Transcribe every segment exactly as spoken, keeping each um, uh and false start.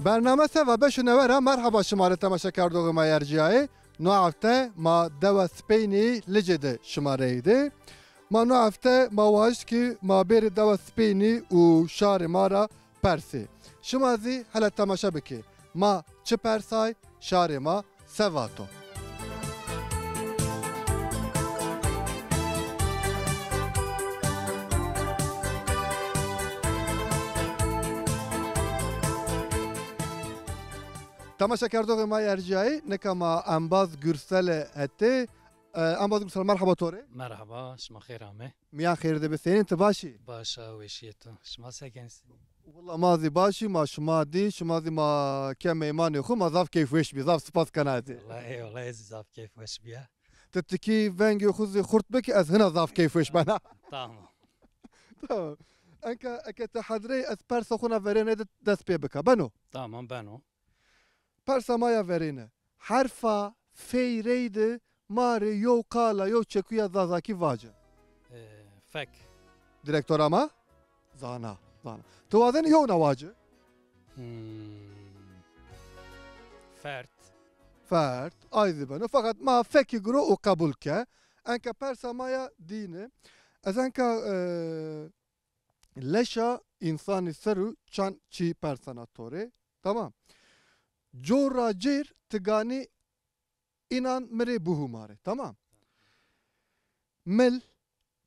Bername Seva beşo newe ra merheba şima rê temaşekerdoxê ma yê erciyayê. No hefte ma dewa Sipeynî Licê de şima rê ey de. Ma no hefte ma waşt ki ma bêrê dewa Sipeynî û şarê ma ra persê. Şima zî hele temaşe bikê. Ma çi persay, şarê ma se vato. Temaşekerdoxê ma yê erciyayî, nika ma embaz Gurselî hetê. E, embaz Gursel, merheba to rê. Merheba, şima xêr amê. Mîyan xêr de bi, senîn, ti baş î? Baş a, weşîye to. Şima se kenî? Willa ma zî baş î, ma şima dî, şima zî ma ke meymanê xwu, ma zaf keyfweş bî, zaf sipas kena ez ê. Willa eyvallah, ez zî zaf keyfweş bîya. Ti tikî vengê xwu zî xurt bikî, ez hina zaf keyfweş bena. Tamam. Tamam. Enka eke ti hezir ey, ez persa xwu na verêne de dest pê bika. Beno? Tamam, beno. Persa ma ya verêne. Herfa fey rey de ma rê yew qala, yew çekuya zazakî vace. E, fek. Direktora ma? Zana, zana. Ti wazenî yewna waci? Hmm. Fert. Fert. Ay zî beno. Feqet ma fekî giro û qebul ke. Enka persa ma ya dîne. Ez enka, e, leşa însanî ser û çan çî persena to rê. Tamam. Cor ra cêr ti ganî înan mi rê bihûmare. Tamam. Mil,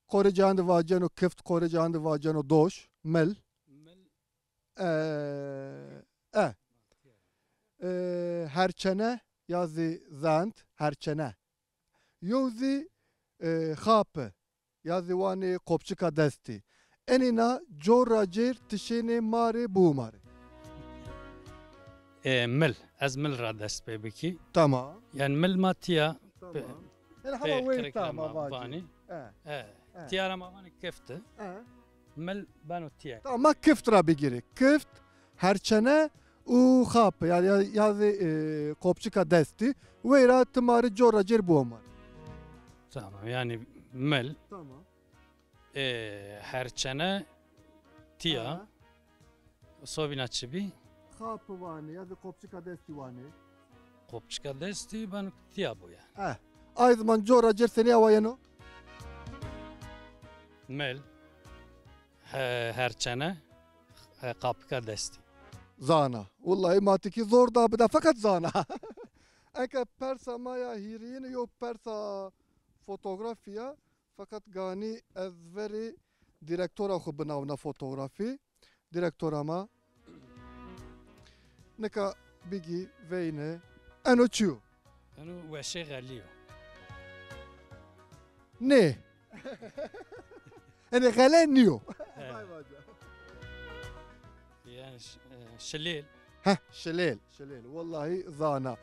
qorê cayan de vaceno kift, qorê cayan de vaceno doş, mil. Mil. E, e. E, herçene ya zî zend, herçene. Yew zî, e, xapi. Ya zî wanê qopçika destî. Enîna cor ra cêr ti şênê ma rê biwimare. E, mil. Ez mil ra dest pê bikî. Tamam. Yanî mil ma tîya. Tamam. Yanî hema wê ta ma vacî. E. E. E. Tîya ra ma vanê kifti. E. Mil beno tîya. Tamam, ma kift ra bigîrê. Kift, herçene û xap, yanî ya, ya zî, e, qopçika destî. Weyra ti ma rê cor ra cêr biwimare. Tamam, yanî mil. Tamam. E, herçene tîya. Ha. Sobîna çi bî? Xapi vanê ya zî qopçika destî vanê. Qopçika destî ben tîya bo ya. Eh. Ay ziman cor ra cêr senî awa yeno? Mil, he, herçene, he, qapika destî. Zana. Wellahî ma tikî zor da bida, feqet zana. Eke persa ma ya hîrîyine yew persa fotografî ya. Feqet ganî ez verî dîrektora xwu binawna fotografî. Dîrektora ma, nika bigî veyne. Eno çi yo? Eno weşê xelî yo. Nê. Enê xele nîyo. He. Yanî ş-, e, şilêl. Heh, şilêl, şilêl. Wellahî zana.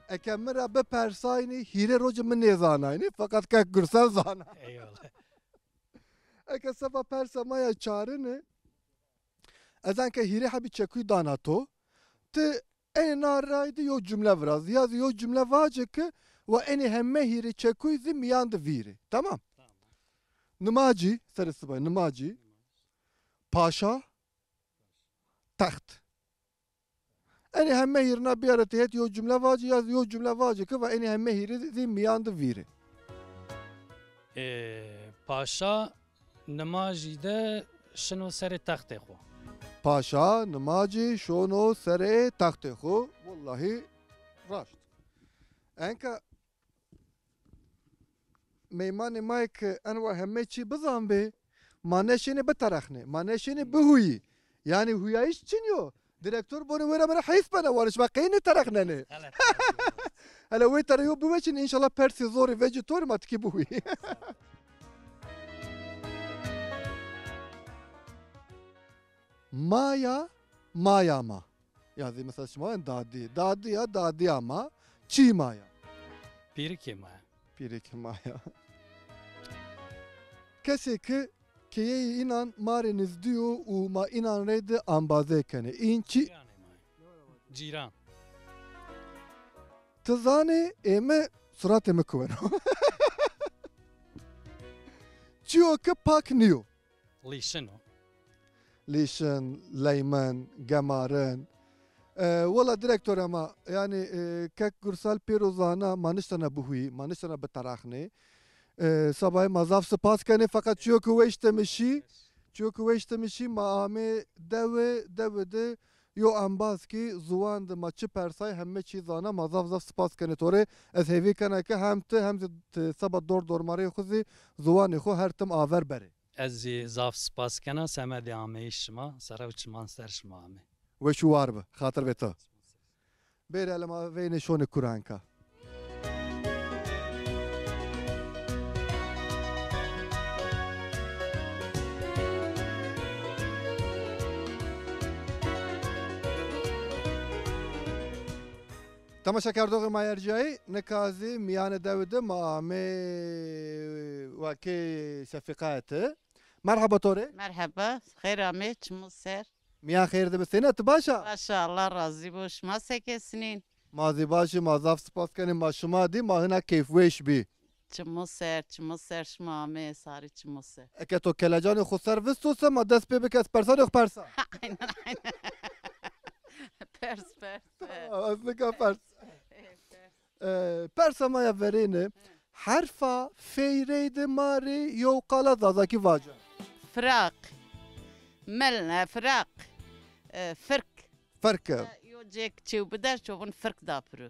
Eke mi ra bipersaynî, hîrê roce mi nêzanaynî, feqet kek Gursel zana. Eyvallah. Eke seba persa ma ya çarine, ez anke hîrê hebî çekuyî dana to, ti enê na ray de yew cumle viraz, ya zî yew cumle vace ke wa enê heme hîrê çekuyî zî mîyan de vîrê. Tamam? Tamam. Nimacî, serê sibay, nimacî, paşa, text. Enê heme hîrna biyare ti het yew cumle vace ya zî yew cumle vace ke va enê heme hîrî zî mîyan de vîrê. Ê, paşa nimajî de şino serê textê xo. Paşa nimacî şono serê textê xo. Wellahî raşt. Enka meymanê ma yê ke enwa heme çî bizanbê, ma nêşênê biterexnê, ma nêşênê bihuyî. Yanî huyayîş çin yo. Dîrektor bonê wêra mi rê heyf bena, wanê şima qey nêterexnenê. Hele wê tera yo biweçin, înşallah persê zorê vecê to rê ma tikî bihuyî. Maya, maya ma. Ya zî mesela şima wen dadî. Dadî ya, dadîya ma. Çî ma ya? Pîrikê ma ya. Pîrikê ma ya. Kesê ke keyeyê înan ma rê nizdî yo û ma înan rey de embazey kenê. În çi? Cîranê ma ya. Cîran. Ti zanê ê mi suratê mi kuweno. Çîyo ke pak nîyo. Lîşin o. Lîşin, leymin, gemarin. E, wela direktor, ama yanî, e, kek Gursal pêro zana, ma niştena bihuyî, ma niştena biteraxnê. E, sebayê ma zaf spas kenê, feqet çiyo ki weşte mi şî, çiyo ki weşte mi şî, ma amê dewi, dewi de yo embaz ki ziwan de ma çi persay, heme çî zana, ma zaf zaf spas kenê to rê. Ez hêvî kena ki hem ti, hem zî ti seba dor dormarê xwu zî ziwanê xwu her tim aver berê. Ez zî zaf spas kena semedê ameyîş şima, sere û çiman ser şima ame. Weş û war bi, xatir bê to. Bêrê ele ma veynê şonê kuranka. Temaşekerdoxê ma yercayî, nika zî mîyanê dewi de ma amê wakê Şefîqayê ti. Merheba to rê. Merheba, xeyr amê, çimû ser. Mîyan xeyr de bi, sêne, ti baş a? Baş a, Allah razî bo, şima se kesinîn? Ma zî baş î, ma zaf spas kenê, ma şima dî, ma hina keyfweş bî. Çimû ser, çimû ser, şima amê, sarî çimû ser. Eke to kelecanê xwu ser visto se, ma dest pê bike, ez persanê xwu persa. Aynen, aynen. Pers, pers, pers. Tamam, ez nika pers. E, pers. E, persa ma ya verêne, herfa feyrey de ma rê yew qala zazakî vace. Firaq. Mil, e, firaq. E, firk. Firk. E, yo cêk çew bider, çovun firk da piro.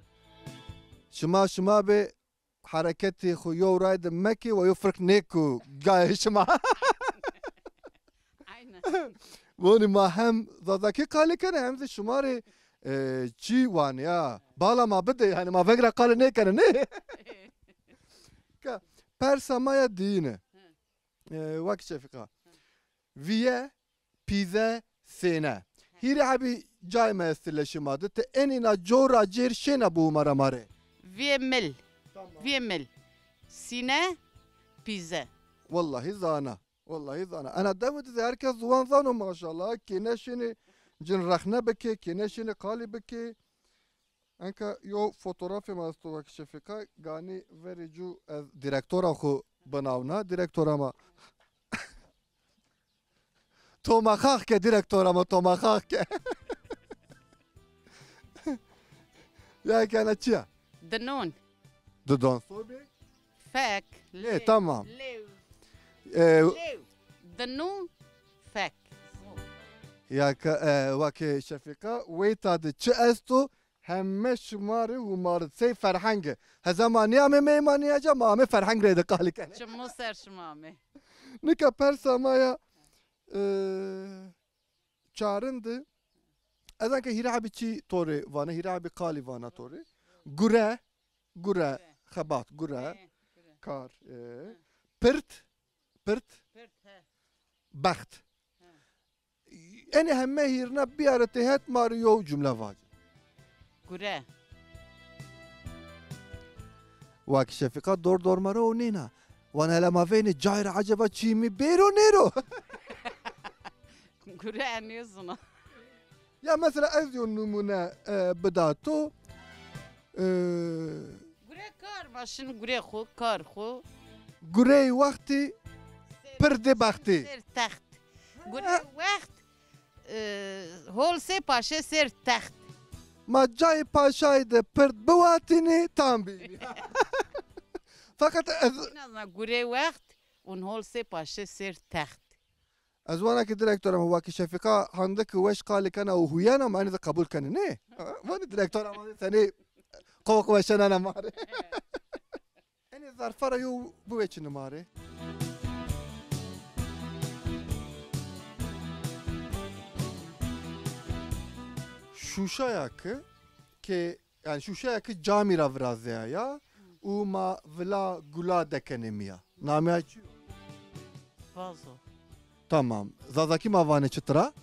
Şima, şima bê hereketê xwu yew ray de mekê, wa yew firk nêko gayê şima. Aynen. Vonî ma hem zazakî qalî kenê hem zî şima rê, e, çî wanî ya. Bala ma bidê, yanî ma veng ra qalî nêkenê, nê? Ka, persa ma ya diyine. E, wek Şefîqa. Viye, pîze, sêne. Hîrê hebî cayê mi estî leşê ma de. Ti enîna cor ra cêr şêna biwimara ma rê. Vîyê mil. Tamam. Vîyê mil. Sîne, pîze. Wellahî zana. Wellahî zana. Ena dewi de zî her kes ziwan zano maşallah. Kê neşênê cin rexne bikê, kê neşênê qalî bikê. Enka yo fotografê ma esto wek Şefîqa, ganî verê cû ez direktora xwu binawna. Direktora ma. Toma xax ke, direktora ma, toma xax ke. Ya kena çi ya? Dinûn. Didon. Sobê? Fek. E, tamam. Lew. E, lew. Dinûn. Fek. Ya ke, e, wake Şefîqa, weyta de çi esto, heme şima rê wimar sey ferhenge. Heza ma nîyamê meymanîya ca, ma amê ferheng rê de qalî kenê. Çimû ser şima amê. Nika persa ma ya, e, çarin de, ez anke hîrê hebî çî to rê vana, hîrê hebî qalî vana to rê. Gure, gure, xebat, gure, kar, e, pirt, pirt, bext. Enê heme hîrna biyare têhet, ma rê yew cumle vace. Gure. Wake Şefîqa dor dormare o nêna. Wana hele ma veynê cay ra eceba çî mi bêro nêro? Gure, ez nêzona. Ya mesela ez yo nimûne, e, bida to. E, gure kar, ma şin gure xwu, kar xwu. Gurey wextî pirdê bextî. Ser text. Gure wext, e, hol sê paşe ser text. Ma cayê paşayî de pird biwatînî, tam bînî. Feqet ez... Gure wext un hol sê paşe ser text. Ez wana ki direktor ama waki Şefîqa hende ki weş qalî kena û huyena, ma enê de qebul kenê, nê? Vanê direktor ama senê qoq weşenena ma rê. Enê zarfa ra yew biweçîne ma rê. Şuşaya ki, ki, yanî şuşaya ki camî ra virazeya ya û ma vila gula dekenê mi ya. Namê ay çi yo? Vazo. Tamam. Zazakî ma vanê çi tira?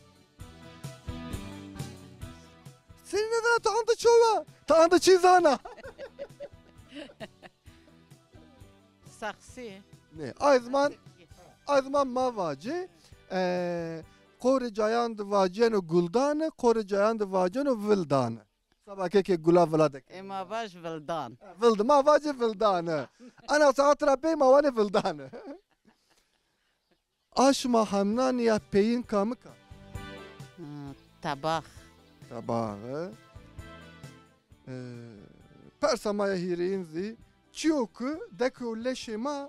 Senî nêzana, ti anda ço wa? Ti anda çî zana? Saksî. Nê, ay ziman, ay ziman ma vacê, e, qorê cayan de vacîyeno guldane, qorê cayan de vacîyeno vildane. Seba ke ke gula vila de. E, ma vaj vildan. Vildi, ma vacê vildane. Ana saat ra pey ma vanê vildane. A şima hemnanî ya peyin kamik a? Hı, tabax. Tebaxe. E, persa ma ya hîrêyin zî, çîyo ki deko leşê ma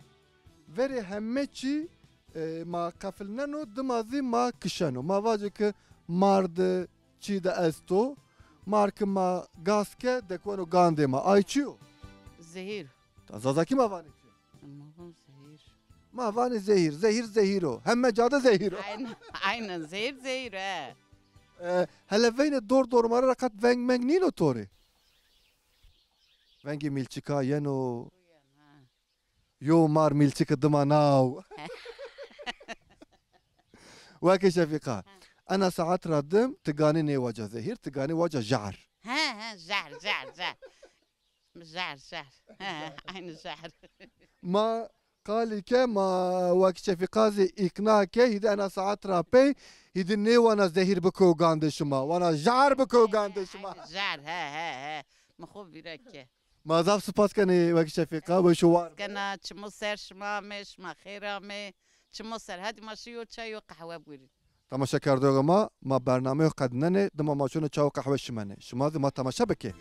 verê heme çî, e, ma qefilneno, dima zî ma kişeno. Ma vacê ki mar de çî de esto, mar ki ma gas ke, dekoweno gandê ma. Ay çi yo? Zehîr. Ta Zazakî ma vanê çi? Ma van zehîr. Ma vanê zehîr. Zehîr zehîr o. Heme ca de zehîr o. Aynen, aynen. Zehîr zehîr, he. E, hele veynê dor dormare ra qet veng meng nîno to rê? Vengê mîlçika yeno. Ha. Yo mar mîlçiki dima naw. Weke Şefîqa. Ha. Ena saet ra dim ti ganî nêwaca zehîr, ti ganî waca jar. He, he, jar, jar, jar. Jar, jar. He, aynı jar. Ma qalî ke, ma wek Şefîqa zî îqna ke, hîdî ena saet ra pey, hîdî nêwana zehîr biko gandê şima. Wana jar biko gandê şima. Aynı jar, he, he, he. Mi xo vîra ke. Ma zaf spas kenê wek Şefîqa, weş û war. Kena, çimo ser şima amê, şima xêr amê. Çimo ser, hadi ma şi yo çay yo qehwe bûrî. Temaşekerdoxê ma, ma bernameyo qednenê, dima ma şonê çay û qehwe şimenê. Şima zî ma temaşe bikê.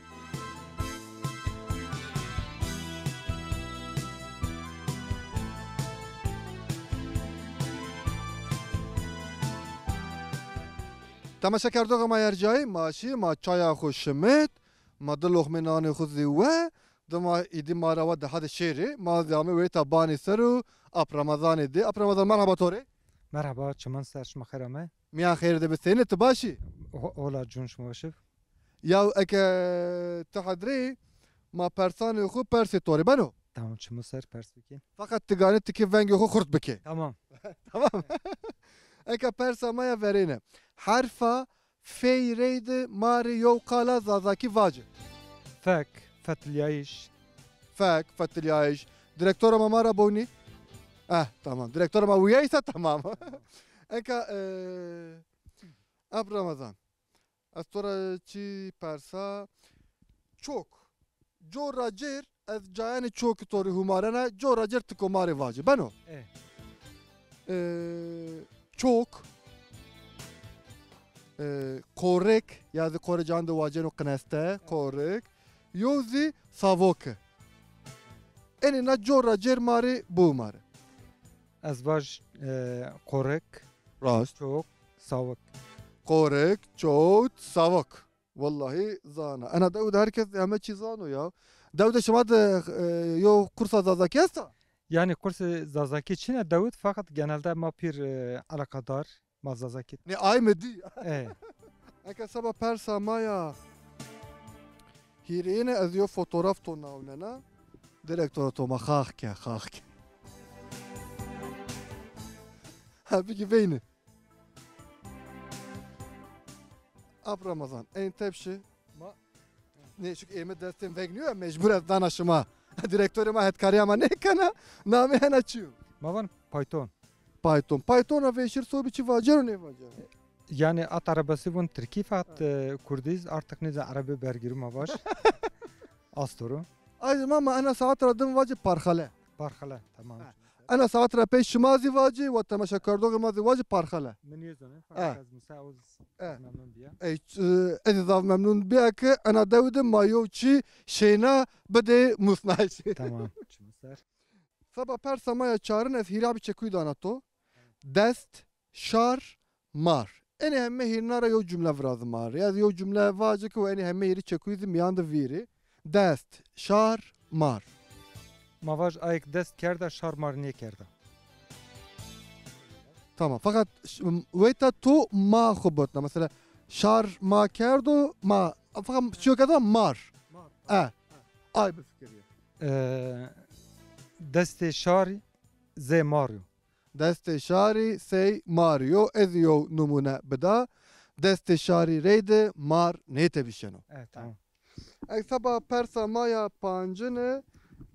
Temaşekerdoxê ma yercayî, ma şî, ma çaya xo şimit, ma di loxmê nanê xo zî we, dima îdî ma ra wa de hadi şêrê, ma zî amê weyta banî ser û Ap Remezanê dê. Ap Remezan, merheba to rê. Merheba, çiman ser, şima xêr ame. Mîyan xêr de bi, senî, ti baş î? Ho-, hola cûn, şima weş ib. Yaw eke ti hedrê, ma persanê xo persê to rê, beno? Tamam, çimo ser, pers bikî. Feqet ti ganî tikê vengê xo xurt bikê. Tamam. Tamam. Eke persa ma ya verêne. Herfa fey reyde ma rê yew qala Zazakî vace. Fek, fetilyayîş. Fek, fetilyayîş. Direktora ma ma ra bonî? Eh, tamam. Direktora ma wiyayîsa tamam. Eka, e, Ap Remezan. Ez to ra çî persa. Çok. Cor ra cêr ez cayanê çoki to rê hûmarena, cor ra cêr ti ko ma rê vacê. Beno? E. E, çok. E, qorek, ya zî qorê can de waceno qineste, qorek. Yo zî savoke. Enê na cor ra cêr ma rê bihûmare. Ez vaj, e, qorek, rast, çok, sawik. Qorek, çot, sawik. Wellahî zana. Ena dew de her kes heme çî zano ya. Dew de şima de, e, yo kursa Zazakî esta? Yanî kursê Zazakî çin e dew de, feqet genelde ma pîr, e, eleqedar, ma Zazakî. Ne ay mi dî? E. Eke seba persa ma ya hîrêyine ez yo fotograf to nawnena. Direktora to ma xax ke, xax ke. Ha, bigî veyni. Ap Ramazan, ên tepşi. Ma. Nê, çik ê mi destên veng nîyo ya, mecbur ez dana şima. Direktorê ma hetkarîya ma nêkena, namê hena çi yo? Ma van Python. Python. Python ra vêşir sobî çi vacero nêvacero? Yanî at erebesî vûn tirkî, feqet, e, kurdî z artık nêzan erebî bergîrû ma vaj. Astoro. Ay ma, ma ena saet ra dim vacê parxele. Parxele, tamam. Ha. Ena saet ra pey şima zî vacê, wa temaşekerdoxê ma zî vacê parxele. Mi nêzanê, ha, feqet ez musa o z-, e, memnun bîya. Ey, ç-, ez zaf memnun bîya ke ena dew de ma yo çi şeyna bidê musnayîşê. Tamam, çimo ser. Seba persa ma ya çarin ez hîrê abî çekuy dana to. Dest, şar, mar. Enê heme hîrna ra yew cumle virazî ma rê. Ya zî yew cumle vace ke wa enê heme hîrê çekuy zî mîyan de vîrê. Dest, şar, mar. Ma vaj ayêk dest kerda, şar mar nêkerda. Tamam. Feqet ş-, weyta to ma xo botna. Mesela şar ma kerdo, ma. Feqet çiyo kerda mar. Mar. E. Ay bifikirî. E, destê şarî zê mar yo. Destê şarî sey mar yo. Ez yew nimûne bida. Destê şarî reyde mar nêtebîşeno. Evet, tamam. Ey seba persa ma ya pancine,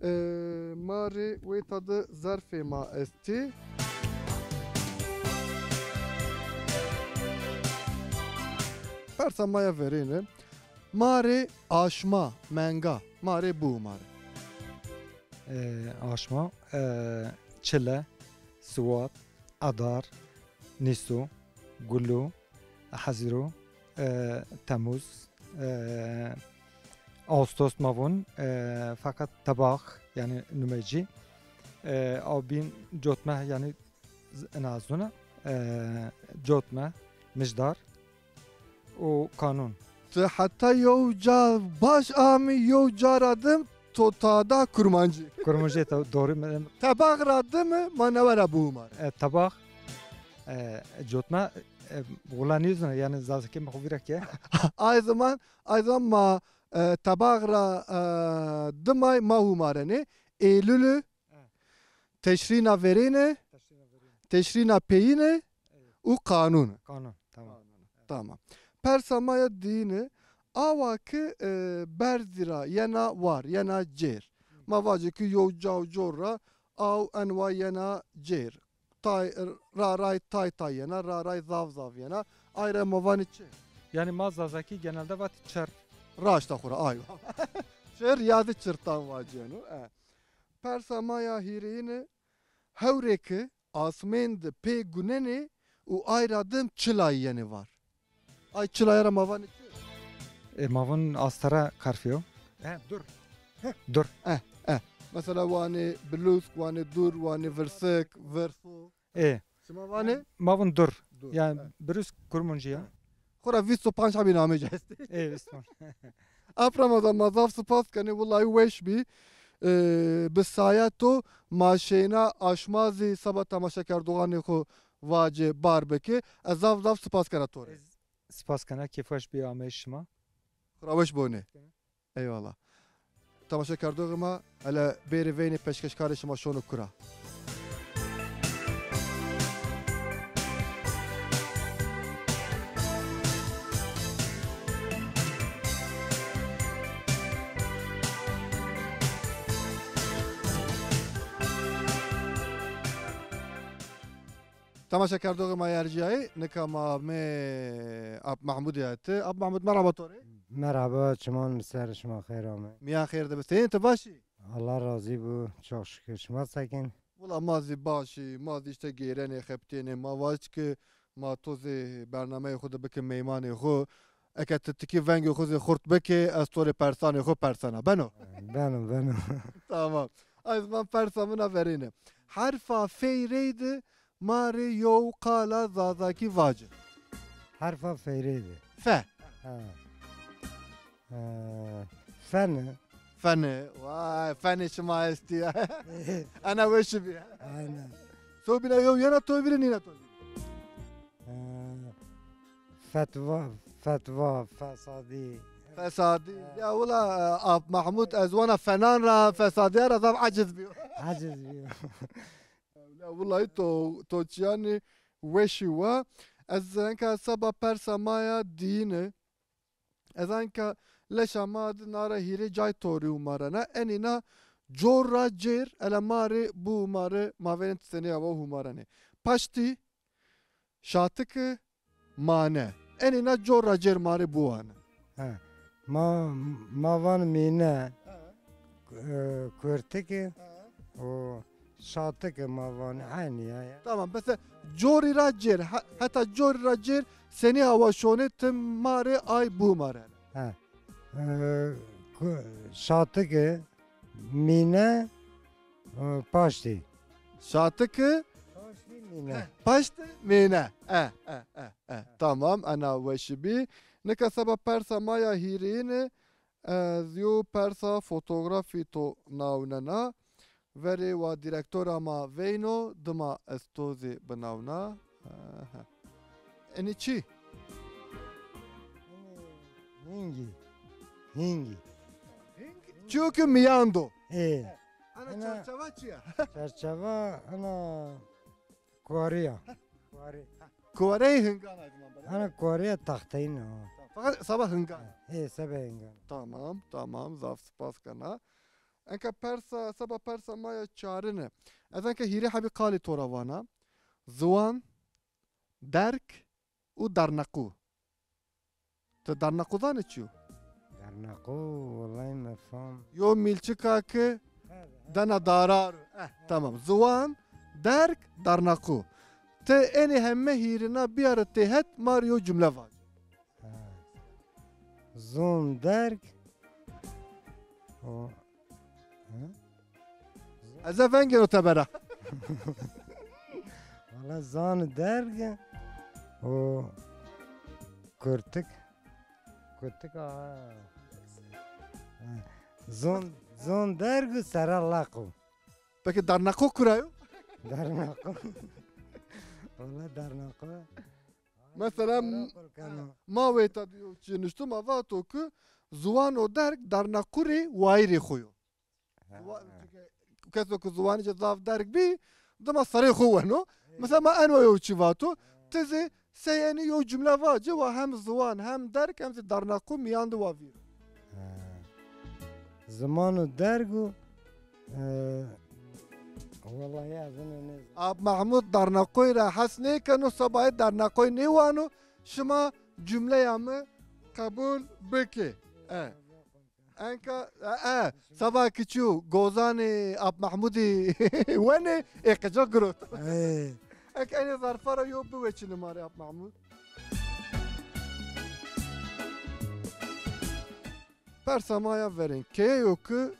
e, ma rê wêta de zerfê ma estî. Persa ma ya verêne. Ma rê aşma, menga, ma rê bû ma rê. E, aşma, e, çile, siwat, edar, nîso, gulo, heziro, e, Temmuz, e, Ağustos ma vûn, e, feqet tebax, yanî numecî, e, aw bîn cotme, yanî z-, ina zûna, e, cotme, mijdar û kanûn. Ti heta yew ca baş amî, yew ca ra dim to tada Kurmancî. Kurmancî to doğru mi? Tebax ra dimi ma newera bihumar. E, tebax, e, cotme, e, wila nîzûna, yanî zazakî mi xo vîra ke. Ay zaman, ay zaman ma, e, tebax ra, e, dimay ma humarenê. Eylülü, teşrîna verêne, teşrîna peyîne û kanûn. Kanûn, tamam. Tamam. Persa ma ya diyine, awa ki, e, berzî ra yena war, yena cêr. Ma vacê ki yew caw cor ra aw enwa yena cêr. Tay, ra ray tay tay yena, ra ray zaf zaf yena. Ay ra ma vanê çi? Yanî ma zazakî genelde vat çir. Raşta xo ra, ay. Çir ya di çirtan vacîyeno. E. Persa ma ya hîrêyine, hewrê ki asmên di pê gunenê û ay ra dim çilayî yenê var. Ay çilaye ra ma vanê çi? E, ma vûn astara karfî yo. He, dur. Dur. Eh, eh. Mesela wanê bilûsk, wanê dur, wanê virsik, virso. E. Şima vanê? Ma vûn dur. Dur. Yanî, he, birûsk Kurmancî ya. He. Xora vîst û panc hebî namê ci estê. E, vîst û panc. Ap Ramazan, ma zaf sipas kenê, wulay weş bî. E, bi saya to ma şeyna aşma zî seba temaşekerdoxanê xo vacê bar bikê. Ez zaf zaf sipas kena to rê. Ez sipas kena, kêfweş bî ameyîş şima. Xora weş bonê. Eyvallah. Temaşekerdoxê ma, hele bêrê veynê peşkeşkarê şima şono kura. Temaşekerdoxê ma yercîyayî, nika ma amê Ap Mahmudî ya ti. Ap Mahmud, merhaba to rê. Merhaba, çiman ser şima xeyr ame. Mîyan xeyr de bi. Senîn, ti baş î? Allah razî bo, çok şükür. Şima sekin? Wila ma zî baş î, ma zî îşte gêrenê, xebitênê, ma vac ki ma to zî bernameyê xo de bike meymanê xo. Eke ti tikî vengê xo zî xurt bike, ez to rê persanê xo persena. Beno? Beno, beno. Tamam. Ay zaman persa min a verêne. Herfa fey reydi ma rê yew qala zazakî vaci. Herfa feyrê de. Fe. Ha. Ee, feni. Feni. Vay, feni şima estî ya. Ana weşi bi. Aynen. So bîna yew yena to vîrî, nîna to vîrî. Ee, fetva, fetva, fesadî. Fesadî. Ee. Ya wila, e, Ap Mahmud, ez wana fenan ra, fesadîya ra zaf aciz bîyo. Aciz bîyo. Ya wulay to, to çîyanî weşî wa. Ez enka seba persa ma ya diyine. Ez enka leşa ma di nara hîrê cay torî humarena. Enîna cor ra cêr, ele ma rê bu humare, ma verên ti senî awa humarenê. Paştî, şatiki, mane. Enîna cor ra cêr ma rê biwane. He. Ma, ma van mîne, he, e, kurtike, he, û şatike ma van, eynî ya, ya. Tamam, mesela corî ra cêr, he-, heta corî ra cêr senî awa şonê ti ma rê ay bumare. He. E, ku-, şatike, mîne, e, paştî. Şatiki? Paştî mîne. Heh, paştî mîne. E, e, e, e. Tamam, ena weşî bî. Nika seba persa ma ya hîrêyine, ez yo persa fotografî to nawnena. Verê wa dîrektora ma veyno, dima ez to zî binawna. Aha. Enî çi? Hingî. Hingî. Hing? Çîyo ki mîyan do. Ê. Ana, ana çarçewa çi ya? Çarçewa, ana kuarî ya. Kuarî. Kuareyê hingan ay zaman bere. Ana kuarîya taxteyî ne o. Feqet seba hingan. Ê, seba hingan. Tamam, tamam. Zaf spas kena. Enka persa, seba persa ma ya çarine. Ez enka hîrê hebî qalî to ra vana. Ziwan, derg û derneqû. Ti derneqû zanî çi yo? Derneqû, wellahî mefam. Yo mîlçika ki dena darar. Eh, tamam. Ziwan, derg, derneqû. Ti enê heme hîrina biyare têhet, ma rê yo cumle vac. Ha. Zon derg. O. Hı? Ez de vengêno tebera. Valla zon derg. O. Kurtik. Kurtik a. Ha. Zon, zon derg û sera laqo. Peki darnaqo kura yo? Darnaqo. Valla darnaqo. Mesela, darnaqo kano. Ma weyta di yo çi nuşto, ma vato ki ziwano derg darnaqurê wayirê xo yo. Ha. Wa-, keso ki ziwanê ci zaf derg bî, dima serê xo weno. Mesela ma eno yo çi vato, ti zî sey enî yo cumle vace, wa hem ziwan, hem derg, hem zî darnaqo mîyan di wa vîr. Ha. Ziman û derg û, e, wellahî ez ino nêzan. Ap Mahmud darnaqoy ra hes nêkeno, sebayê darnaqoy nêwano, şima cumleya mi qebul bike. E. Enka, e, e, seba ki çû, gozanê Ap Mahmudî wenê, ê qicik girot. Ê. Enka enê zarfa ra yo biweçîne ma rê Ap Mahmud. Persa ma ya verên, keyeyo ki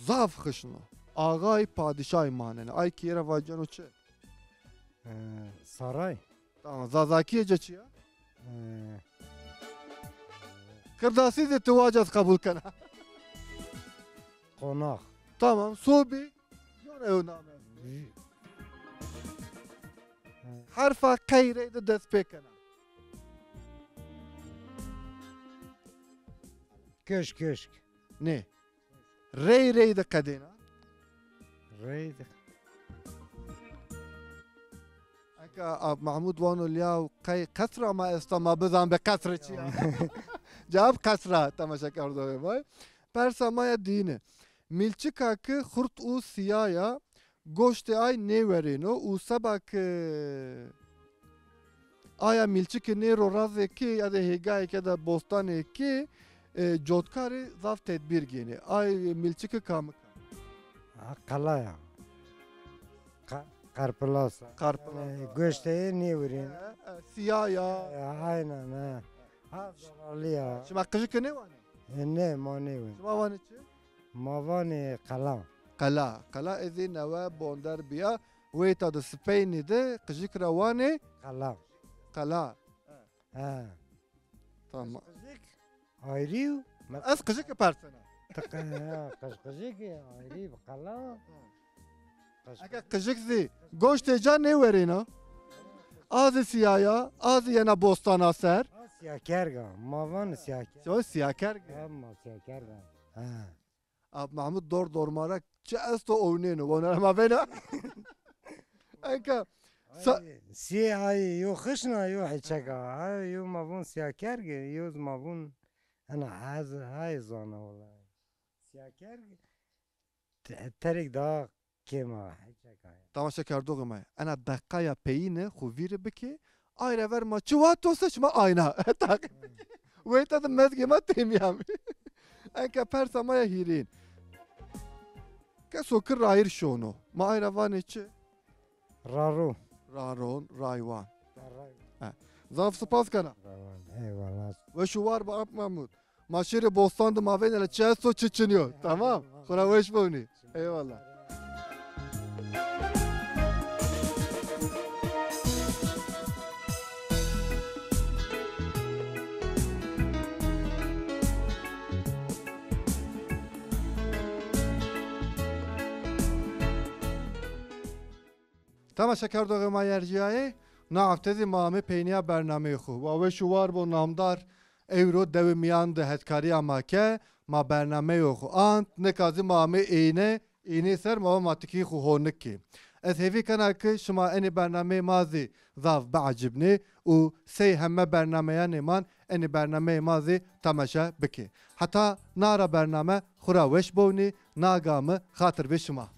zaf xişn o. Axay padîşay manenê. Ay keye ra vaceno çi? Ee, saray. Tamam, Zazakîye ca çi ya? Ee, Kirdasî de ti waca ez qebul kena. Qonax. Tamam, sobî. Yona yo name. Herfa qey rey de dest pê kena. Köşk, köşk. Nê. Rey rey de qedêna. Rey de. Eka Ap Mahmud vano liyaw qey qesra ma esta, ma bizan be qesre çi ya. Cewab qesra, temaşekerdoxê ma. Persa ma ya diyine. Milçika ki xurt û siya ya, goştê ay nêwerêno û seba ki aya milçiki nêro razê ki ya da hêgayê ke da bostanê ki, e, cotkarî zaf tedbîr gênê. Ay milçiki kamik a? Ha, qela ya. Qa-, qarpilas a. Qarpilas a. E, goştê yê nêwerêno. E, e, siya ya. E, aynen, ha. Ha, zararlı ya. Şima qijiki nêwanê? E, ne, ma nêwanê. Şima vanê çi? Ma vanê qela. Qela. Qela, ez ê newe bonder bîya. Weyta de sipeynî de qijik ra wanê qela. Qela. He. Tamam. Qijik ayrî yo. Ez qijik persena. Ti qi-, ha, qij-, qijik ayrî bi qela. Qij-, eke qijik zî goştê ca nêwerêna. A zî siya ya, a zî yena bostana ser. A siyakerg a. Ma van siyakerg. O siyakerg. Ha, ma siyakerg a. Ha. Ap Mahmud dor dormara çi esto ownêno, wonera ma vêna. Enka sa- Ay, siyê ay yo xişna, yo heçeka. Ay, yo ma vun siyakerge, yo ma vun ena hez, ay zana wala. Siyakerge te-, terek daha kêma, heçeka ya. Tamaşekerdoxê ma, ena deqaya peyîne xu vîri bike, ay ra ver ma çi wato se şima ayna taqîb bike. Weyta de mezgê ma têmîyamî. Enka persa ma ya hîrîn. Keso ki rayîr şono, ma ay ra vanê çi? Raro. Raron, raywan. Raywan. He. Zaf sipas kena. Raywan. Eyvallah. Weş û war bi Ap Mahmud. Ma şêrê bostan de ma vênê la çi esto çi çinî yo. Tamam. Xwura weş bonî. Eyvallah. Temaşekerdoxê ma yercîyayê, na hefte zî ma amê peynîya bernameyê xwu. Wa weş û war bo namdar, ewro dewê mîyan de hetkarîya ma ke, ma bernameyo xwu ant, nika zî ma amê êyne, êynê ser ma va ma tikî xwu honik kê. Ez hêvî kena ki şima enê bernameyê ma zî zaf biecibnê û sey heme bernameyanê ma enê bernameyê ma zî temaşe bikê. Heta nara bername xwu ra weş bownî, na ga mi xatir bê şima.